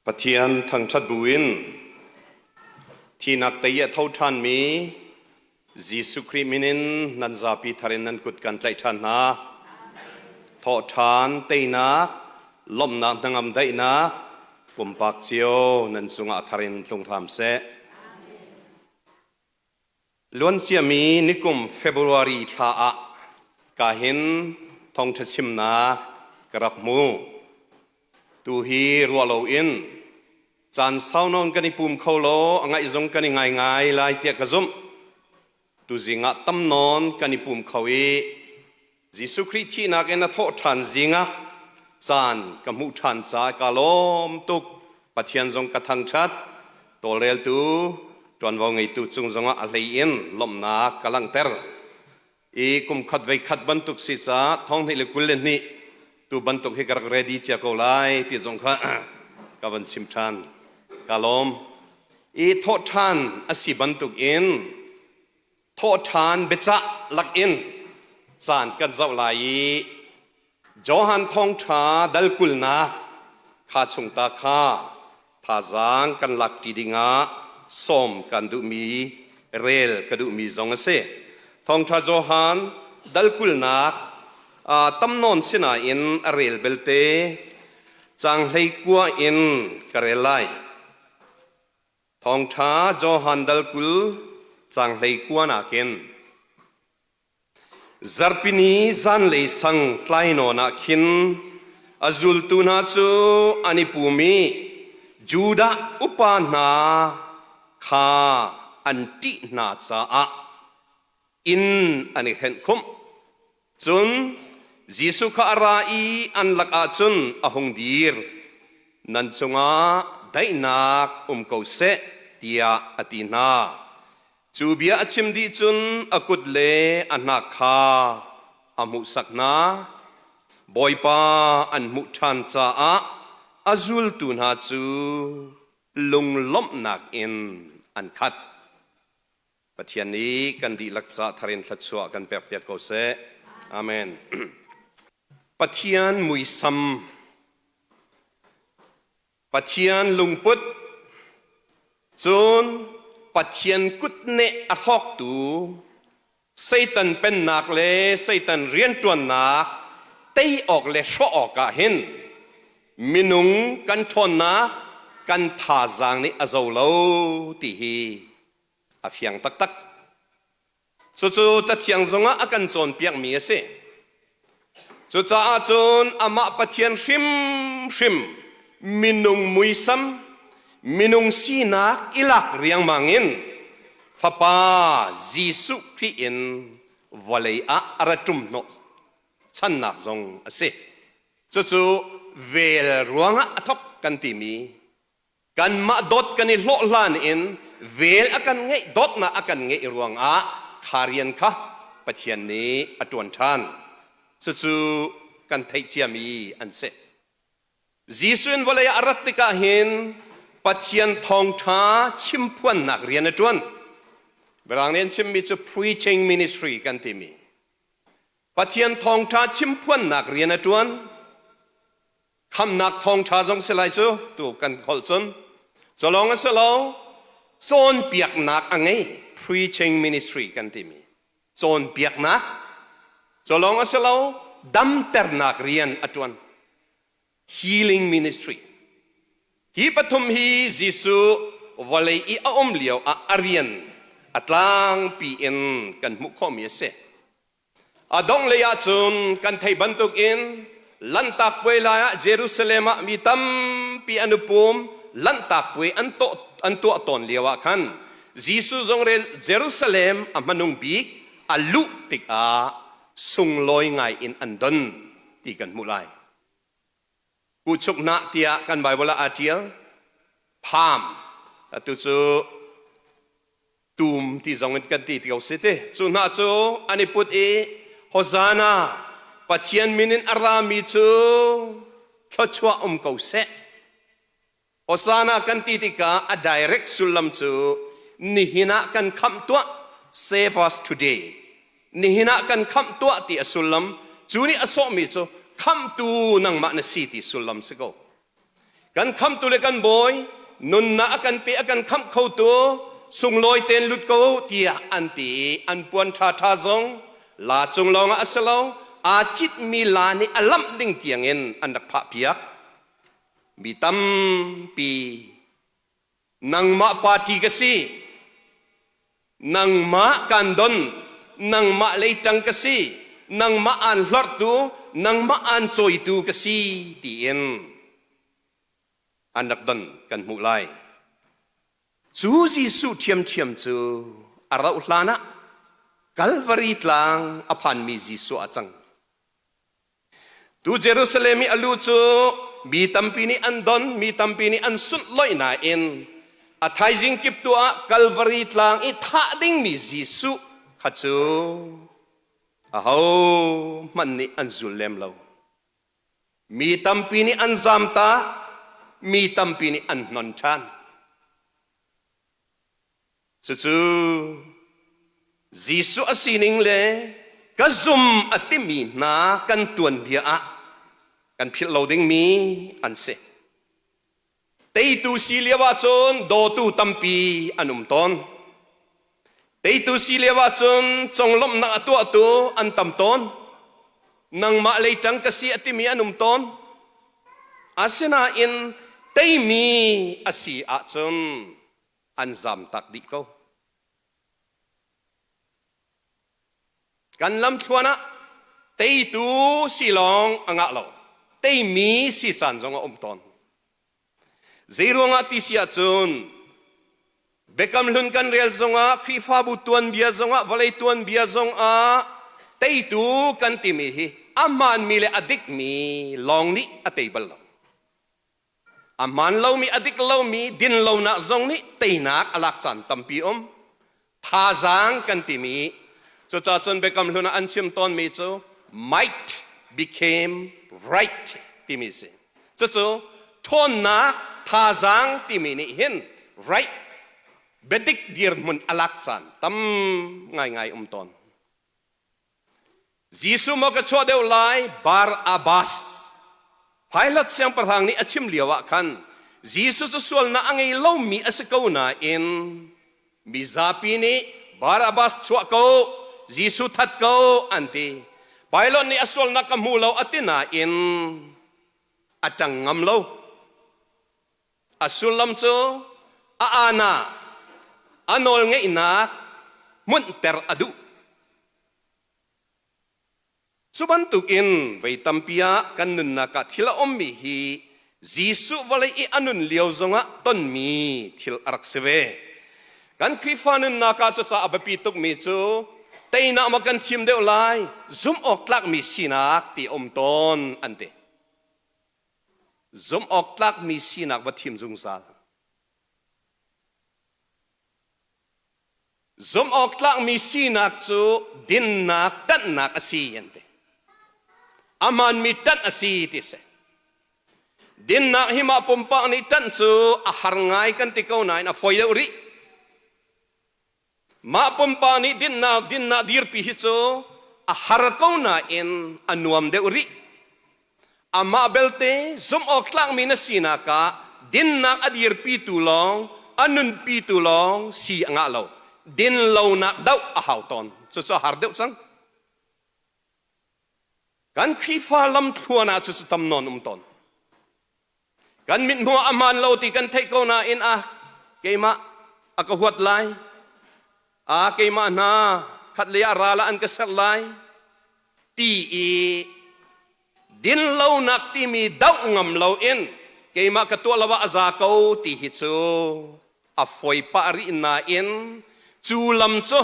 Pathian thangṭhat buin thihnak tei i a tho ṭhanmi Jesuh Khrih min in nan zapi thar in nan kut kan tlaih ṭhan hna. Thawhṭhan teinak, lawmhnak hnangam daihnak pumpak cio nan cungah thar in tlung hram seh. Luanciami nikum February thla ah kahin thawngṭha chimnak ka rak hmu. Tu hi ruah loin caan sau nawn kan i pum kho lo, a ngaih zong kan i ngai ngai lai tiah ka zumh. Tuzing ah tam nawn kan i pum kho i Jesuh Khrih thihnak in a thawh ṭhan zing ah caan ka hmuh ṭhan caah kaa lawm tuk. Pathian zong ka thangṭhat. Tawlreltu, ṭuanvo ngeitu cung zongah a hlei in lawmhnak ka langhter. I kum khat vei khat bantuk si caah thong hnih le 22 tu bantuk hi ka rak ready cia ko lai ti zong kha ka van chim ṭhan. Ka lawm. I thawh ṭhan a si bantuk in thawhṭhan biacah lakin caan kan zoh lai i Johan thawngṭha dal kulnak kha chung ta kha thazaang kan lak ṭi dingah sawm kan duhmi rel ka duhmi zong a si. Thawngṭha Johan dal kulnak tam nawn sinain a rel belte caang 19 in ka rel lai. Thawngṭha Johan dal 20 caang 19 nakin Zarhpini zanlei sang tlai nawn ah khin a zultu hna cu an i pum i Judah upa hna kha an ṭih hna caah inn an i hrenh khumh. Cun Jesuh kha a ra i an lakah cun a hung dir. Nan cungah daihnak um ko seh, tiah a ti hna. Cu bia a chim dih cun a kut le a hnak kha a hmuhsak hna. Bawipa an hmuh ṭhan caah a zultu hna cu lunglawmhnak in an khat. Pathian nih kan dihlak ca thar in thluachuah kan pekpiak ko seh. Amen. Pathian muisam, Pathian lungput, cun Pathian kutneh a hrawktu Satan pennak le Satan rianṭuannak tei awk le hrawh awkah hin minung kan ṭhawnnak kan thazaang nih a zo lo ti hi a fiang taktak. Cucu Cathiang zongah a kan cawnpiakmi a si. Cucaah cun amah Pathian hrimhrim minung muisam, minung sinak i lak riangmang in Fapa Jesuh Khrih in vawlei ah a ra ṭum hnawh channak zong a si. Cucu vel ruangah a thok kan timi Kanmah dawt kan i hlawh hlan in vel a kan ngeih dawtnak a kan ngeih ruangah kha rian kha Pathian nih a ṭuan ṭhan. Cucu kan theih ciami an si. Jesuh in vawlei ah a rat tikah hin Pathian thawngṭha chimphuannak rian a ṭuan. Mirang nih an chimmi cu preaching ministry kan timi. Pathian thawngṭha chimphuannak rian a ṭuan. Khamnak thawngṭha zong si lai cu tu kan holh cun culawng a si lo cawnpiaknak a ngei preaching ministry kan timi cawnpiaknak culawng a si lo damternak rian a ṭuan healing ministry hi pathum hi Jesuh vawlei i a um lio ah a rian a tlangpi in kan hmuh khawhmi a si A donghlei ahcun kan theih bantukin Lanhtak Puai lai ah Jerusalem ah mi tampi an i pum. Lanhtak Puai an tuah tawn lio ah khan Jesuh zong Jerusalem a hmanung bik a luh tikah sunglawi ngai in an don ti kan hmuh lai. Kuchuk hnah tiah kan Bible ah aa ṭial. Palm atu cu tum ti zong in kan ti ti ko si ti. Cu hna cu an i put i Hosanna Pathian min in a rami cu thluachuah um ko seh. Hosanna kan ti tikah a direct sullam cu nihin ah kan khamh tuah save us today nihin ah kan khamh tuah ti a sullam cu nih a sawhmi cu khamhtu nangmah na si ti sullam si ko. Kan khamtu le kan bawi, nunnak a kan pe a kan khamh khotu sunglawi tein lut ko tiah an ti i an puan ṭhaṭha zong la cung lawngah a si lo, aa citmi la nih a lamh ding tiangin an rak phahpiak. Mi tampi nangmah party ka si, nangmah kan don, nangmah leiṭang ka si, nangmah aan hlorhtu, nangmah aan cawitu ka si tiin an rak don kan hmuh lai. Cu Jesuh ṭhiamṭhiam cu a rauh hlan ah Kalvari tlang a phanmi Jesuh ah cang. Tu Jerusalem i a lu cu mi tampi nih an don, mi tampi nih an sunhlawih nain a thaizing kip tu ah Kalvari tlang i thah dingmi Jesuh kha cu aho hmanh nih an zul lem lo. Mi tampi nih an zamtak, mi tampi nih an hnon ṭhan. Cucu Jesuh a sining le ka zum a timi hna kan tuanbia ah kan philh lo dingmi an si. Teitu si lio ahcun dawtu tampi an um tawn. Teitu si lio ahcun conglawmhnak a tuahtu an tam tawn. Nangmah leiṭang ka si a timi an um tawn. Asinain teimi a si ahcun an zamtak dih ko. Kan lamthluan ah teitu si lawng a ngah lo, teimi si caan zong a um tawn. Zeiruangah ti si ahcun Biakam hlun kan rel zongah Khrihfabu tuanbia zongah vawlei tuanbia zongah teitu kan timi hi a hmaanmi le a dikmi lawng nih a tei bal lo. A hmaan lomi, a dik lomi, dinlonak zong nih teinak a lak caan tampi um. Thazaang kan timi cucaah cun Biakam Hlun ah an chim tawnmi cu might became right timi si. Cucu ṭhawnnak, thazaang timi nih hin right biadik dirhmun a lak caan tam ngaingai um tawn. Jesuh maw ka chuah deuh lai Barabbas. Pilate siangpahrang nih a chim lio ah khan Jesuh cu sualnak a ngei lomi a si ko nain mizapi nih Barabbas chuah ko, Jesuh that ko an ti. Pilate nih a sualnak ka hmu lo a ti nain a ṭang ngam lo. A sullam cu a ana a nawlngeihnak hmunhter a duh. Cu bantukin vei tampi ah kan nunnak ah thil a ummi hi Jesuh vawlei i a nun lio zongah tonmi thil a rak si ve. Kan Khrihfa nunnak ah cucaah a biapi tukmi cu teinak maw kan thim deuh lai, zumh awk tlakmi sinak ti a um tawn an ti. Zumh awk tlakmi sinak va thim zungzal. Zumh awk tlakmi sinak cu dinnak ṭanhnak a si an ti. A hmaanmi ṭanh a si ti si. Dinnak hi mah pumpak nih ṭanh cu a har ngai kan ti ko nain a fawi deuh rih. Mah pumpak nih dinnak dinnak dirpi hi cu a har ko nain a nuam deuh rih. Amah belte zumh awk tlakmi na sinak ah dinnak a dirpitu lawng, a nunpitu lawng si a ngah lo. Dinlonak doh a hau tawn. Cucu a har deuh cang. Kan Khrihfa lamthluan ah cucu tam nawn um tawn. Kan mithmuh ah a hmaan lo ti kan theih ko nain ah keimah a ka huat lai. Ah keimah hna khatlei ah ral ah an ka serh lai ti i dinlonak timi doh ngam loin keimah ka tuah lo ah a za ko ti hi cu a foi pah rih nain cu lam cu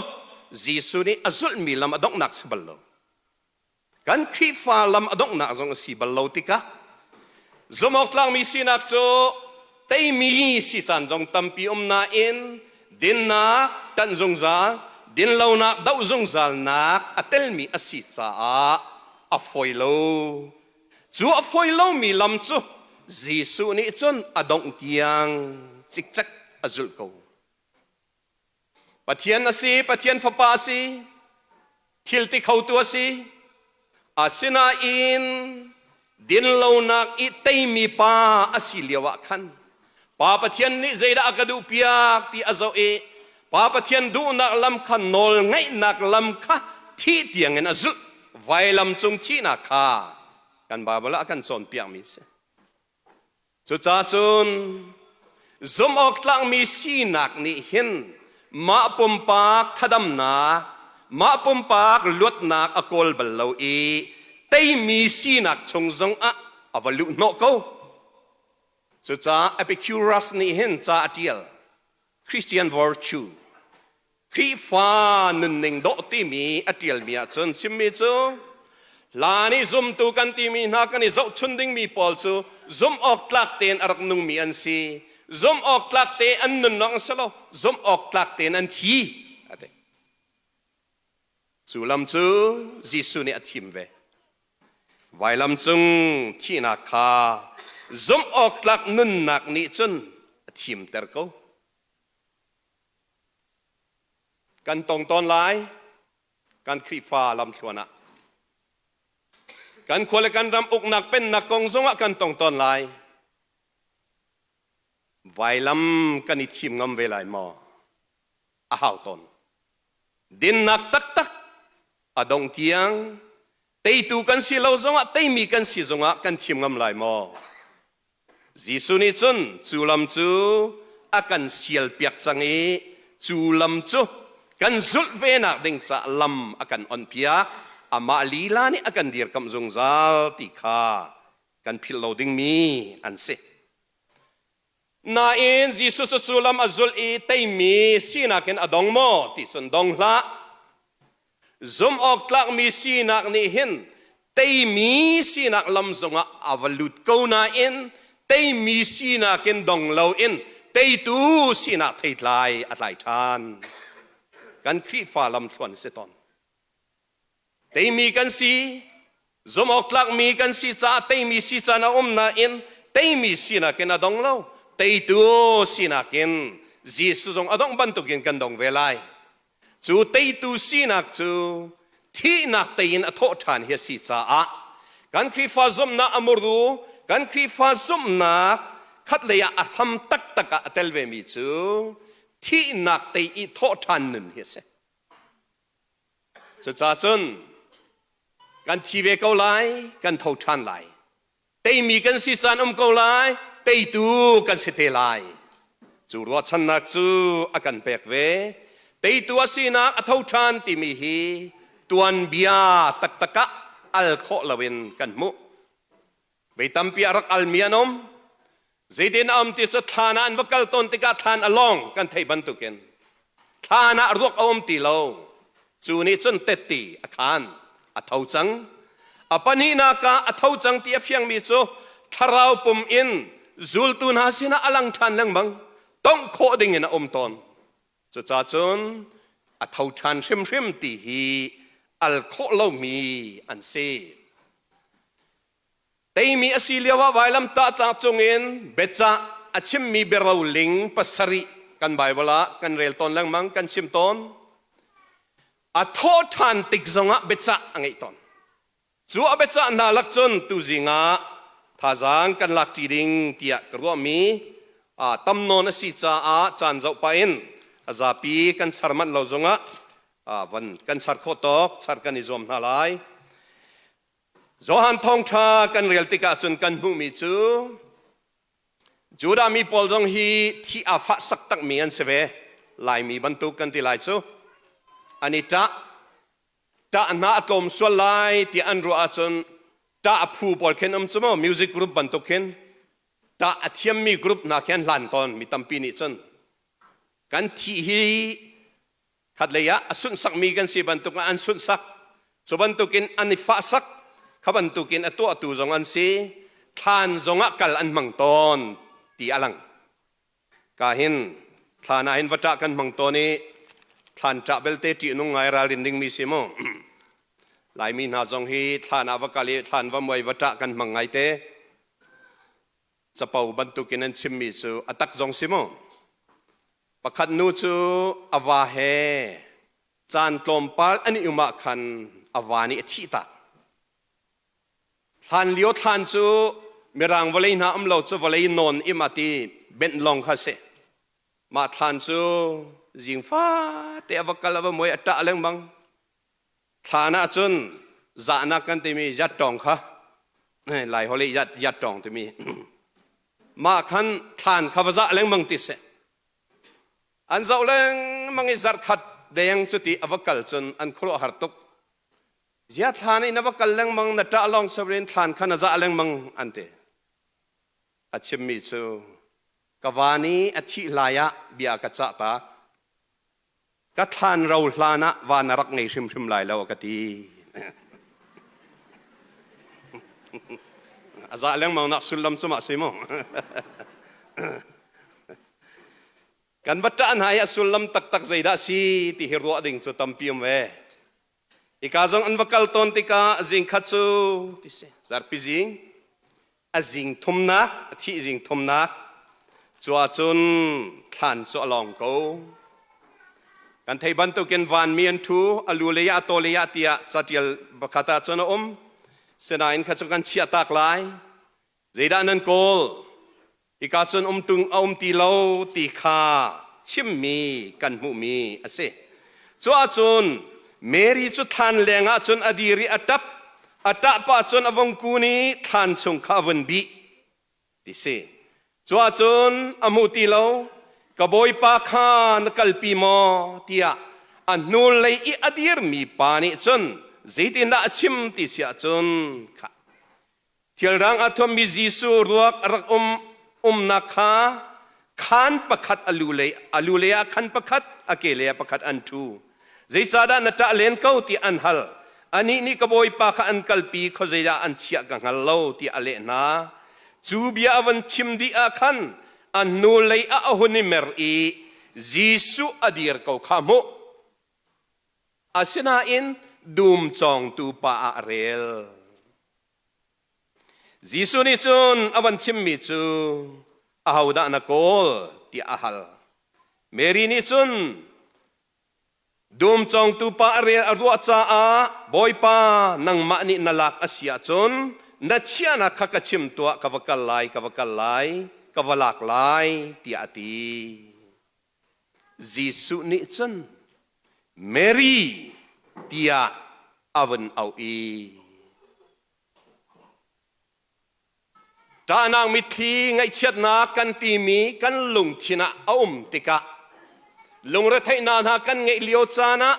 Jesuh nih a zulhmi lam a donghnak si bal lo. Kan Khrihfa lam a donghnak zong a si bal lo tikah zumhawk tlakmi sinak cu teimi si caan zong tampi um nain dinnak ṭanh zungzal, dinlonak doh zungzalnak a telmi a si caah a fawi lo. Cu a fawi lomi lam cu Jesuh nih cun a dongh tiang cikcek a zulh ko. Pathian a si, Pathian Fapa a si, thil ti khotu a si. Asinain Dinlonak i teimi pa a si lio ah khan Pa Pathian nih zeidah a ka duhpiak ti a zoh i Pa Pathian duhnak lam kha nawlngaihnak lam kha thih tiangin a zulh. Vailam cung thihnak kha kan Baibal ah a kan cawnpiakmi a si. Cucaah cun zumhawktlakmi sinak nih hin mah pumpak thadamnak, mah pumpak luatnak a kawl bal lo i teimi sinak chung zongah a va luhhnawh ko. Cucaah Epicurus nih hin ca a ṭial. Christian virtue, Khrihfa nunning dawh timi a ṭialmi ahcun chimmi cu hlan i zumtu kan timi hna kan i zohchun dingmi pawl cu zumh awk tlak tein a rak nungmi an si. Zumh awk tlak te an nun lawng si lo, zumh awk tlak tein an thi a ti. Cu lam cu Jesuh nih a thim ve. Vailam cung thihnak kha zumh awk tlak nunnak nih cun a thimter ko. Kan tong tawn lai kan Khrihfa lamthluan ah. Kan khua le kan ram uknak pennak kong zongah kan tong tawn lai. Vailam kan i thim ngam ve lai maw? A hau tawn. Dinnak taktak a dong tiang teitu kan si lo zongah teimi kan si zongah kan thim ngam lai maw? Jesuh nih cun cu lam cu a kan sialpiak cang i cu lam cu kan zulh venak ding caah lam a kan onhpiak. Amah lila nih a kan dirkamh zungzal ti kha kan philh lo dingmi an si. Nain Jesuh cu cu lam a zulh i teimi sinak in a dong maw ti cun dong hlah. Zumh awk tlakmi sinak nih hin teimi sinak lam zongah a va lut ko nain teimi sinak in dong loin teitu sinak theitlai a tlai ṭhan. Kan Khrihfa lamthluan si tawn. Teimi kan si, zumh awk tlakmi kan si caah teimi si caan a um nain teimi sinak in a dong lo. Teitu sinak in Jesuh zong a dongh bantukin kan dong ve lai. Cu teitu sinak cu thihnak tei in a thawh ṭhan hi a si caah kan Khrihfa zumhnak a muru, kan Khrihfa zumhnak khatlei ah a hram taktak ah a tel vemi cu thihnak tei i thawh ṭhan nun hi a si. Cucaah cun kan thi ve ko lai, kan tho ṭhan lai. Teimi kan si caan um ko lai, teitu kan si te lai. Cu ruahchannak cu a kan pek ve. Teitu a sinak a tho ṭhan timi hi tuanbia taktak ah al khawh loin kan hmuh. Vei tampi a rak almi an um. Zeitin a um ti cu thlan ah an va kal tawn tikah thlan a lawng kan theih bantukin thlan ah ruak a um ti lo. Cu nih cun tetti a khan a tho cang. A pahnihnak ah a tho cang ti a fiangmi cu thlarau pum in zultu hna sinah a lang ṭhan lengmang. Tongh khawh dingin a um tawn. Cucaah cun a tho ṭhan hrimhrim ti hi al khawh lomi an si. Teimi a si lioah vailamtah ca cungin biacah a chimmi biaroling pasarih kan Baibal ah kan rel tawn lengmang, kan chim tawn. A thawh ṭhan tik zongah biacah a ngeih tawn. Cu a biacah hna lak cun tuzing ah thazaang kan lak ṭi ding tiah ka ruahmi tam nawn a si caah caan zoh pah in a zapi kan char manh lo zongah van kan char khawh tawk char kan i zuam hna lai. Johan thawngṭha kan rel tikah cun kan hmuhmi cu Judah mi pawl zong hi thi aa fah sak takmi an si ve. Laimi bantuk kan ti lai cu. An i ṭah. Ṭah hna a tlawm sual lai tiah an ruah ahcun ṭah phu pawl khin um cu maw music group bantuk khin ṭah a thiammi group hna khi an hlan tawn mi tampi nih cun kan thih hi Khatlei ah a sunhsakmi kan si bantuk ah an sunhsak. Cu bantukin an i fahsak. Kha bantukin a tuahtu zong an si. Thlan zongah kal an hmang tawn ti a lang. Ka hin thlan ah hin va ṭah kan hmang tawn i thlan ṭah belte ṭihnung ngai ralrin dingmi si mu. Laimi hna zong hi thlan ah va kal i thlan va muai va ṭah kan hmang ngaite. Capo bantukin an chimmi cu a tak zong si mu. Pakhat nu cu a va he caan tlawmpal an i um ah khan a va nih a thihtak. Thlan lio thlan cu mirang vawlei hna um lo cu vawlei nawn im a ti benh lawng kha si. Mah thlan cu zing fate a va kal a va muai a ṭah lengmang. Thlan ah cun zahnak kan timi yattawng kha Lai holh i yat yattawng timi mah khan thlan kha va zah lengmang ti seh. An zoh lengmang i zarhkhat deng cuti a va kal cun an khuaruah har tuk. Zia thlan i na va kal lengmang na ṭah lawng sabrin thlan kha na zah lengmang an ti. A chimmi cu ka van i a thih lai ah bia ka cah tak. Ka thlan ro hlan ah va na rak ngei hrimhrim lai lo a ka ti. A zah lengmang nak sullam cu mah si mu. Kan va ṭah hna i a sullam taktak zeidah si ti hi ruah ding cu tampi um ve. Hika zong an va kal tawn tikah zingkhat cu ti si zarpi zing a zing thumnak a thih zing thumnak cu ahcun thlan cu a lawng ko. Kan thei bantukin vanmi an ṭhu a lu lei ah a taw lei ah tiah catial pakhat ah cun a um. Sinain kha cu kan chiah tak lai. Zeidah nan kawl? Hika cun um tung a um ti lo ti kha chimmi kan hmuhmi a si. Cu ahcun Mary cu thlan leng ah cun a dir i a ṭap. A ṭah pah cun a vung kun i thlan chung kha a vun bih ti si. Cu ahcun a hmu ti lo. Ka bawipa kha na kalpi maw tiah a hnulei i a dirmi pa nih cun zeitindah a chim ti si ahcun kha Thilrang a thuammi Jesuh ruak a rak um umnak kha khaan pakhat a lu lei a lu lei ah khan pakhat a ke lei ah pakhat an ṭhu. Zeicahdah na ṭah len ko tiah an hal. Anih nih ka bawipa kha an kalpi khuazei ah an chiah ka hngal lo tiah a leh hna. Cu bia a van chim dih ah khan a hnulei ah a hun i mer i Jesuh a dir ko kha a hmuh. Asinain dum cawngtu pa ah a rel. Jesuh nih cun a van chimmi cu ahodah na kawl tiah a hal. Mary nih cun dum cawngtu pa a rel a ruah caah Bawipa nangmah nih na lak a si ahcun na chiahnak kha ka chim tuah ka va kal lai ka va kal lai ka va lak lai tiah a ti. Jesuh nih cun Mary tiah a vun auh i ṭahnak mitthli ngaihchiatnak kan timi kan lungthin ah a um tikah lungretheihnak hna kan ngeih lio caan ah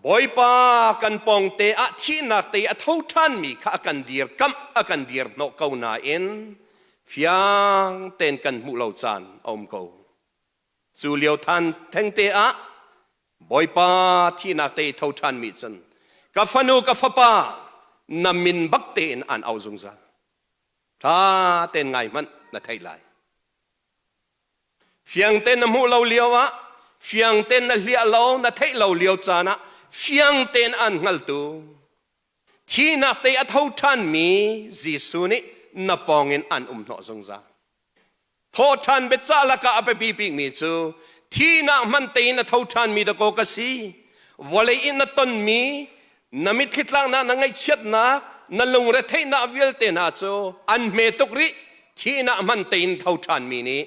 Bawipa kan pawngte ah thihnak te a tho ṭhanmi kha a kan dirkamh a kan dirhnawh ko nain fiang tein kan hmuh lo caan a um ko. Cu lio than thengte ah Bawipa thihnak te i tho ṭhanmi cun ka fanu ka fapa na min bak tein an au zungzal. Ṭha tein ngai hmanh na theih lai. Fiang tein na hmuh lo lio ah fiang tein na hliah lo na theih lo lio caan ah fiang tein an hngaltu thihnak te a tho ṭhanmi Jesuh nih na pawngin an um hnawh zungzal. Thawhṭhan biacah lakah a biapi bikmi cu thihnak hman tein a tho ṭhanmi dakaw ka si. Vawlei in na tonmi, na mitthli tlaknak, na ngaihchiatnak, na lungretheihnak vialte hna cu an hme tuk rih. Thihnak hman tein tho ṭhanmi nih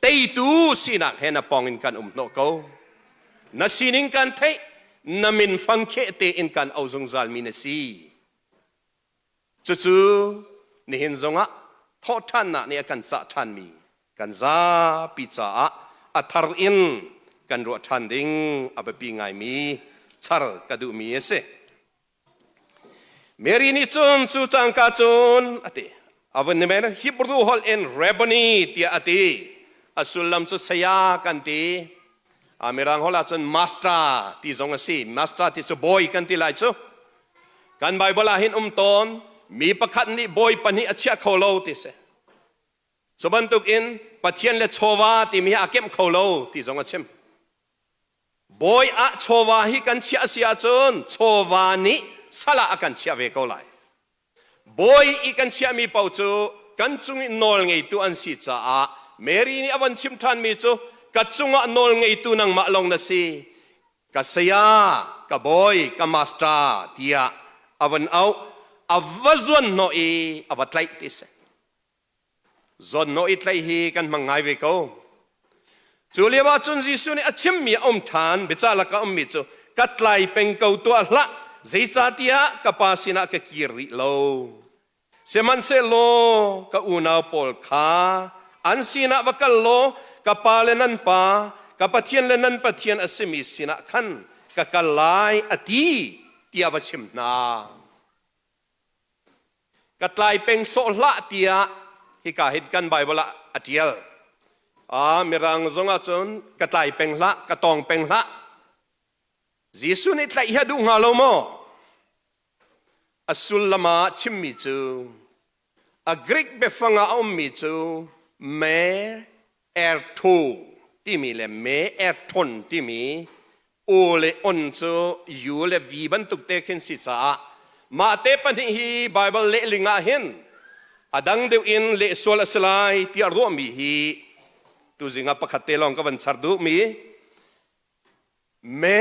teitu sinak he na pawng in kan um hnawh ko. Na sining kan theih, na min fangkheh tein kan au zungzalmi na si. Cucu nihin zongah thawhṭhannak nih a kan cah ṭhanmi kan zapi caah a thar in kan ruah ṭhan ding a biapi ngaimi char ka duhmi a si. Mary nih cun cu cangka cun a ti. A vun ni men Hebrew holh in Rabboni tiah a ti. A sullam cu saya kan ti. A Mirang holh ahcun master ti zong a si. Master ti cu bawi kan ti lai cu. Kan Baibal ah hin um tawn mi pakhat nih bawi pahnih a chiah kho lo ti si. Cu bantuk in Pathian le chawva timi hi a kemh kho lo ti zong a chim. Bawi ah chawva hi kan chiah si ahcun chawva nih sal ah a kan chiah ve ko lai. Bawi i kan chiahmi paoh cu kan cung i nawl ngeitu an si caah Mary nih a von chim ṭhanmi cu ka cungah nawl ngeitu nangmah lawng na si ka saya, ka bawi, ka master tiah a van auh. A va zuan hnawh i a va tlaih ti si. Zawnhnawh i tlaih hi kan hmang ngai ve ko. Cu lio ah cun Jesuh nih a chimmi a um ṭhan, biacah lakah a ummi cu ka tlai peng ko tuah hlah, zeicahtiah ka Pa sinah ka kir rih lo. Sihmanhsehlaw ka unau pawl kha an sinah va kal law ka Pa le nan Pa, ka Pathian le nan Pathian a simi sinah khan ka kal lai a ti tiah va chim hna. Ka tlai peng sawh hlah tiah hika hin kan Bible ah a ṭial. Mirang zong ah cun ka tlai peng hlah, ka tawng peng hlah. Jesuh nih tlaih hi a duh hnga lo maw? A sullam ah chimmi cu a Greek biafang ah a ummi cu me ertho timi le me erthon timi o le on cu u le v bantuk te khin si caah mah te pahnih hi Bible lehling ah hin a dang deuh in leh sual a si lai tiah ruahmi hi tuzing ah pakhat te lawng ka van char duhmi me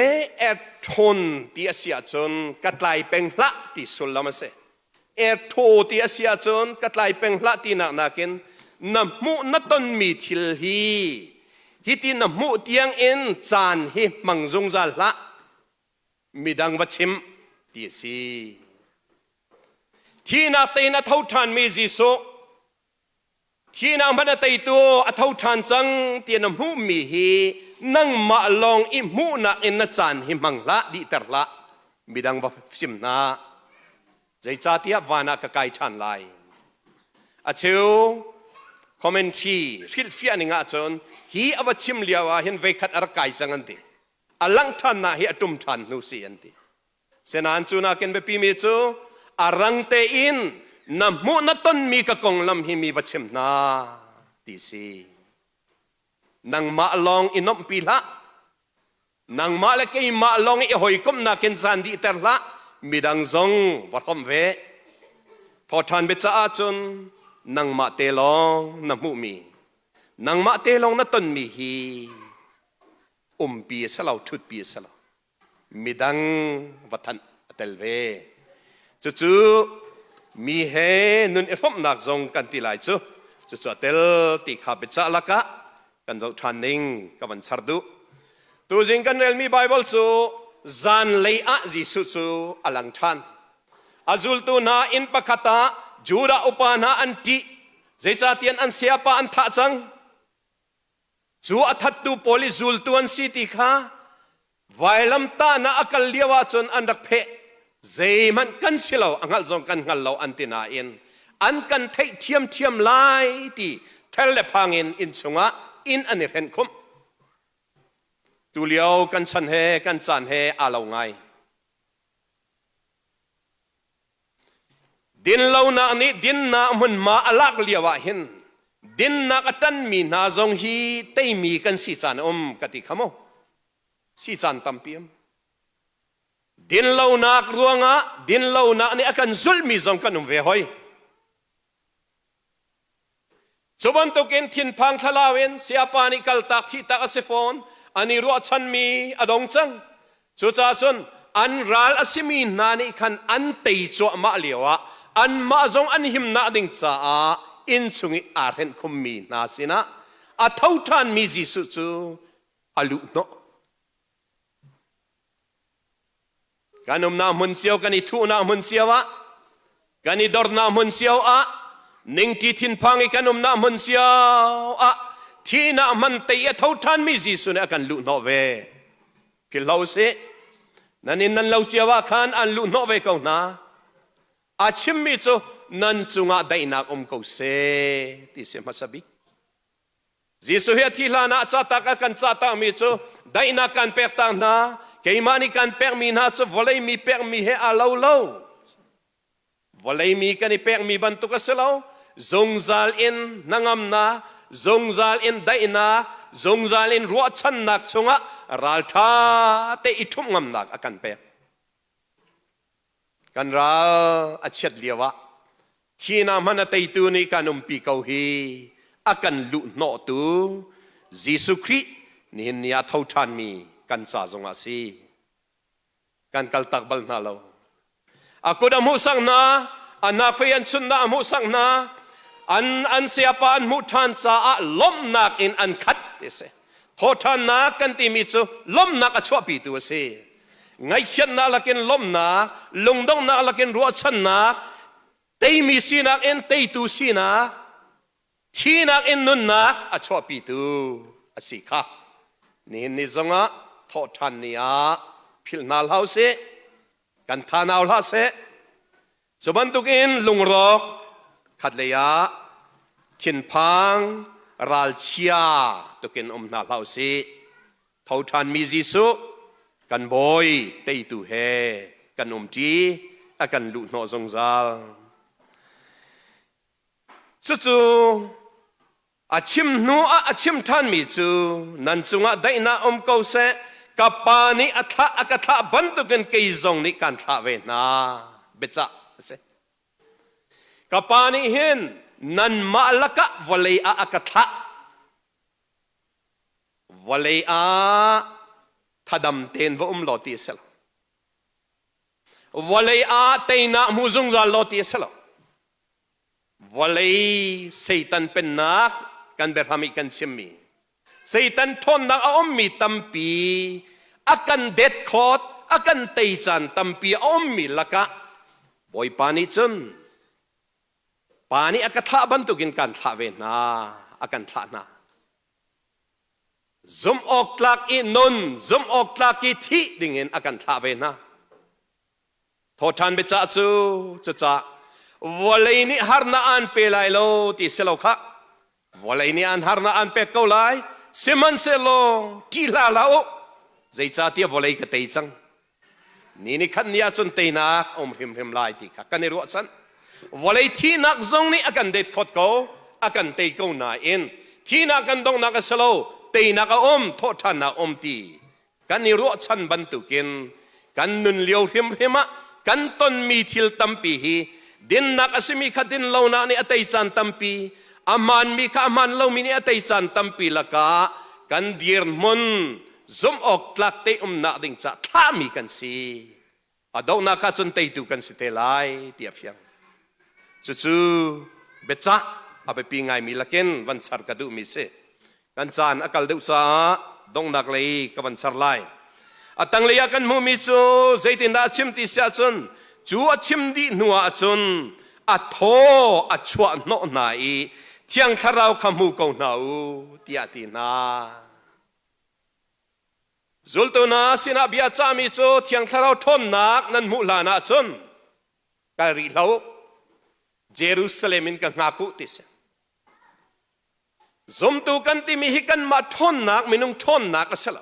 erthon ti a si ahcun ka tlai peng hlah ti sullam a si. Erthaw ti a si ahcun ka tlai peng hlah tinak nakin na hmuh na tonmi thil hi hiti na hmuh tiang in caan hi hmang zungzal hlah, midang va chim ti a si. Thihnak tein a tho ṭhanmi Jesuh, thihnak hmanh a teitu a tho ṭhan cang ti na hmuhmi hi nangmah lawng i hmuhnak in na caan hi hmang hlah, dihter hlah, midang va chim hna. Zeicahtiah van ah ka kai ṭhan lai. A cheu commentary hrilhfiah ning ahcun hi a va chim lio ah hin veikhat a rak kai cang an ti. A langh ṭhannak hi a ṭum ṭhan hnu si an ti. Senain cu nakin biapimi cu a rang tein na hmuh na tonmi ka konglam hi mi va chim hna ti si. Nangmah lawng i nomhpi hlah. Nangmah le keimah lawng i hawikomhnak in caan dihter hlah. Midang zong va hrawmh ve. Thawṭhan biacaah ahcun nangmah te lawng na hmuhmi, nangmah te lawng na tonmi hi umpi a si lo, ṭhutpi a si lo. Midang va thanh a tel ve. Cucu mi he nun i hrawmhnak zong kan ti lai cu. Cucu a tel ti kha biacah lakah kan zoh ṭhan ning ka van char duh. Tuzing kan relmi Baibal cu zanlei ah Jesuh cu a lang ṭhan. A zultu hna inn pakhat ah Judah upa hna an ṭih, zeicahtiah an sayapa an thah cang. Cu a thattu pawl i zultu an si ti kha vailamtahnak a kal lio ahcun an rak pheh. Zeihmanh kan si lo, a hngalh zong kan hngal lo an ti nain an kan theih ṭhiamṭhiam lai ti ther le phang in inn chungah inn an i hrenh khumh. Tulio kan chan he kan caan he aa lo ngai. Dinlonak nih dinnak hmunhma a lak lio ah hin dinnak a ṭanmi hna zong hi teimi kan si caan a um ka ti kha mu. Si caan tampi um. Dinlonak ruangah dinlonak nih a kan zulhmi zong kan um ve hoi. Cu bantukin thinphang thlalau in sayapa nih kaltak thihtak a si fawn, an i ruahchanmi a dong cang. Cucaah cun an ral a simi hna nih khan an tei cuahmah lioah anmah zong an himnak ding caah inn chung i aa hrenh khummi hna sinah a tho ṭhanmi Jesuh cu a luh hnawh. Kan umnak hmun cio, kan i thuhnak hmun cio ah, kan i dornak hmun cio ah, ningṭi thinphang i kan umnak hmun cio ah, thihnak hman tei a tho ṭhanmi Jesuh nih a kan luh hnawh ve. Philh hlah usih. Nan inn nan lo cio ah khan an luh hnawh ve ko hna. A chimmi cu nan cungah daihnak um ko seh ti si hmasa bik. Jesuh hi a thih hlan ah catak a kan cahtakmi cu daihnak kan pek ta hna, keimah nih kan pekmi hna cu vawlei mi pekmi he aa lo lo. Vawlei mi kan i pekmi bantuk a si lo. Zungzal in hnangamnak, zungzal in daihnak, zungzal in ruahchannak chungah ralṭha te i ṭhumh ngamnak a kan pek. Kan ral a chiat lioah thihnak hmanh a teitu nih kan umpi ko hi a kan luhhnawhtu Jesuh Khrih nihin ni ah tho ṭhanmi kan ca zongah a si. Kan kaltak bal hna lo. A kut a hmuhsak hna. An hna an chunhnak a hmuhsak hna. An an sayapa an hmuh ṭhan caah lawmhnak in an khat ti si. Thawhṭhannak kan timi cu lawmhnak a chuahpitu a si. Ngaihchiatnak lakin lawmhnak, lungdonghnak lakin ruahchannak, teimi sinak in teitu sinak, thinak in nunnak a chuahpitu a si kha nihin ni zongah thawhṭhan ni ah philh hna hlah usih, kan tha nau hlah seh. Cu bantukin lungrawk khatlei ah thinphang ralchia tukin um hna hlah usih. Tho ṭhanmi Jesuh kan Bawi teitu he kan umṭi, a kan luhhnawh zungzal. Cucu a chim hnu ah a chim ṭhanmi cu nan cungah daihnak um ko seh, ka Pa nih a thlah a ka thlah bantukin kei zong nih kaan thlah ve hna biacah a si. Ka Pa nih hin nanmah lakah vawlei ah a ka thlah. Vawlei ah thadam tein va um law ti a si lo. Vawlei ah teinak hmu zungzal law ti a si lo. Vawlei Satan pennak kan biahram i kan chimmi Satan ṭhawnnak a ummi tampi a kan det khawt a kan tei caan tampi a ummi lakah Bawipa nih cun Pa nih a ka thlah bantukin kan thlah ve hna a kan thlah hna. Zumh awk tlak i nun zumh awk tlak i thih dingin a kan thlah ve hna. Thawṭhan biacah cu cucah vawlei nih harnak aan pe lai lo ti si lo khah. Vawlei nih an harnak aan pek ko lai. Sihmanhsehlaw ṭih hlah hlah u. Zeicahtiah vawlei ka tei cang. Ni ni khat ni ahcun teinak a um hrimhrim lai ti kha kan i ruahchan. Vawlei thihnak zong nih a kan det khawt ko, a kan tei ko nain thihnak kan donghnak a si lo, teinak a um, thawhṭhannak a um ti kan i ruahchan bantukin kan nun lio hrimhrim ah kan tonmi thil tampi hi dinnak a simi kha din lonak nih a tei caan tampi, a hmaanmi kha a hmaan lomi nih a tei caan tampi lakah kan dirhmun zumh awk tlak te umnak ding ca thlahmi kan si. A dohnak ah cun teitu kan si te lai ti a fiang. Cucu biacah a biapi ngaimi lakin van char ka duhmi si. Kan caan a kal deuh caah donghnak lei ka van char lai. A tanglei ah kan hmuhmi cu zeitindah a chim ti si ahcun cu a chim dih hnu ah cun a thaw a chuah hnawh hna i Thiang Thlarau kha hmu ko hna u tiah a ti hna. Zultu hna sinah bia cahmi cu Thiang Thlarau ṭhawnnak nan hmuh hlan ahcun kal rih hlah u. Jerusalem in ka hngak u ti si. Zumtu kan timi hi kanmah ṭhawnnak, minung ṭhawnnak a si lo.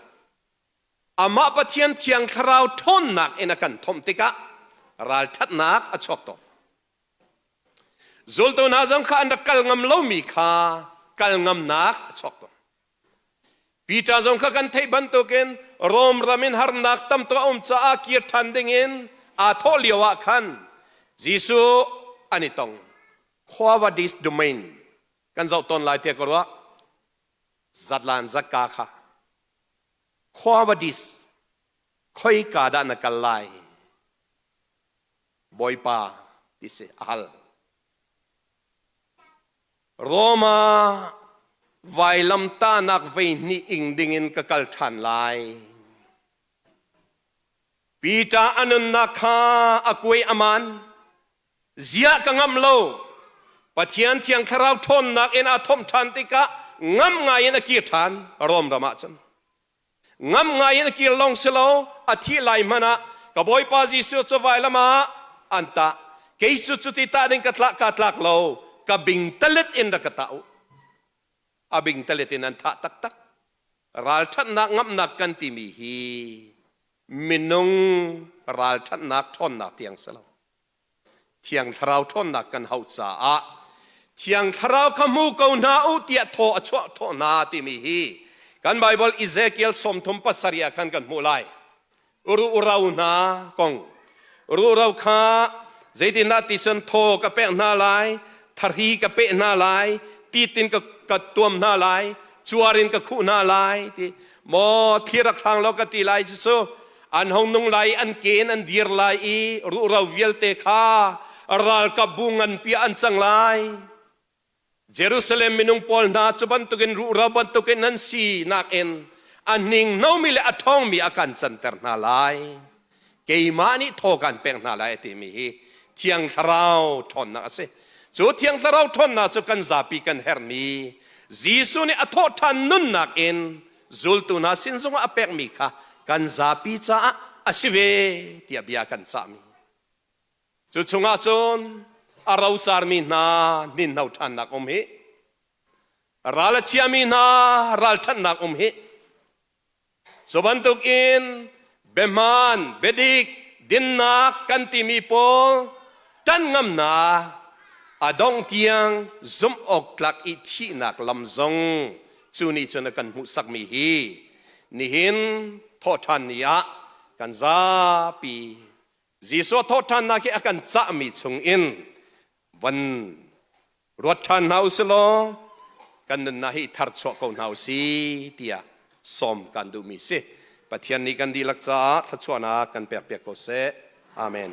Amah Pathian Thiang Thlarau ṭhawnnak in a kan thomh tikah ralṭhatnak a chuak tawn. Zultu hna zong kha an rak kal ngam lomi kha kal ngamnak a chuak tawn. Peter zong kha kan theih bantukin Rom ram in harnak tam tuk a um caah kir ṭhan dingin aa thawh lio ah khan Jesuh an i tong. Quo Vadis domain kan zoh tawn lai tiah ka ruah. Zatlan zakka kha Quo Vadis khoika dah na kal lai? Bawipa ti si a hal. Roma vailamtahnak voihnih ing dingin ka kal ṭhan lai. Peter a nunnak kha a kuai aman. Ziah ka ngamh lo. Pathian Thiang Thlarau ṭhawnnak in aa thomh ṭhan tikah ngamh ngai in a kir ṭhan Rom ram ah cun. Ngam ngai in a kir lawng si lo, a thih lai hmanh ah ka Bawipa Jesuh cu vailam ah an tah. Kei cu cuti tah ding ka tlak kaa tlak lo, ka bingtalet in rak ka tah u. A bingtalet in an thah taktak. Ralṭhatnak ngamhnak kan timi hi minung ralṭhatnak ṭhawnnak tiang si lo. Thiang Thlarau ṭhawnnak kan hauh caah Thiang Thlarau kha hmu ko hna u tiah thaw a chuah thawh hna timi hi kan Baibal Ezekiel 37 ah khan kan hmuh lai. Ruhro hna kong. Ruhro kha zeitindah ti cun thaw ka pek hna lai, thari ka peh hna lai, tit in ka, ka tuam hna lai, cuar in ka khuh hna lai ti maw thli rak hrang law ka ti lai cucu an hong nung lai i an ke in an dir lai i ruhro vialte kha. Ralkap bu nganpi ah an cang lai. Jerusalem minung pawl hna cu bantukin ruhro bantukin an si nakin a hninghnomi le a ṭhawngmi a kan canter hna lai. Keimah nih thaw kan pek hna lai a timi hi Thiang Thlarau ṭhawnnak a si. Cu Thiang Thlarau ṭhawnnak cu kan zapi kan herhmi Jesuh nih a thawhṭhan nunnak in zultu hna sin zongah a pekmi kha kan zapi caah a si ve tiah bia kan cahmi. Cu chungah cun a rocarmi hna hninhno ṭhannak um hi, ral a chiami hna ralṭhatnak um hi, cu bantukin biahmaan, biadik, dinnak kan timi pawl ṭan ngamnak a dongh tiang zumh awk tlak i thihnak lam zong cu nih cun a kan hmuhsakmi hi nihin thawhṭhan ni ah kan zapi Jesuh thawhṭhannak hi a kan cahmi chungin van ruat ṭhan hna u silaw kan nunnak hi tharchuah ko hna u si tiah sawm kan duhmi si. Pathian nih kan dihlak caah thluachuahnak kan pekpiak ko seh. Amen.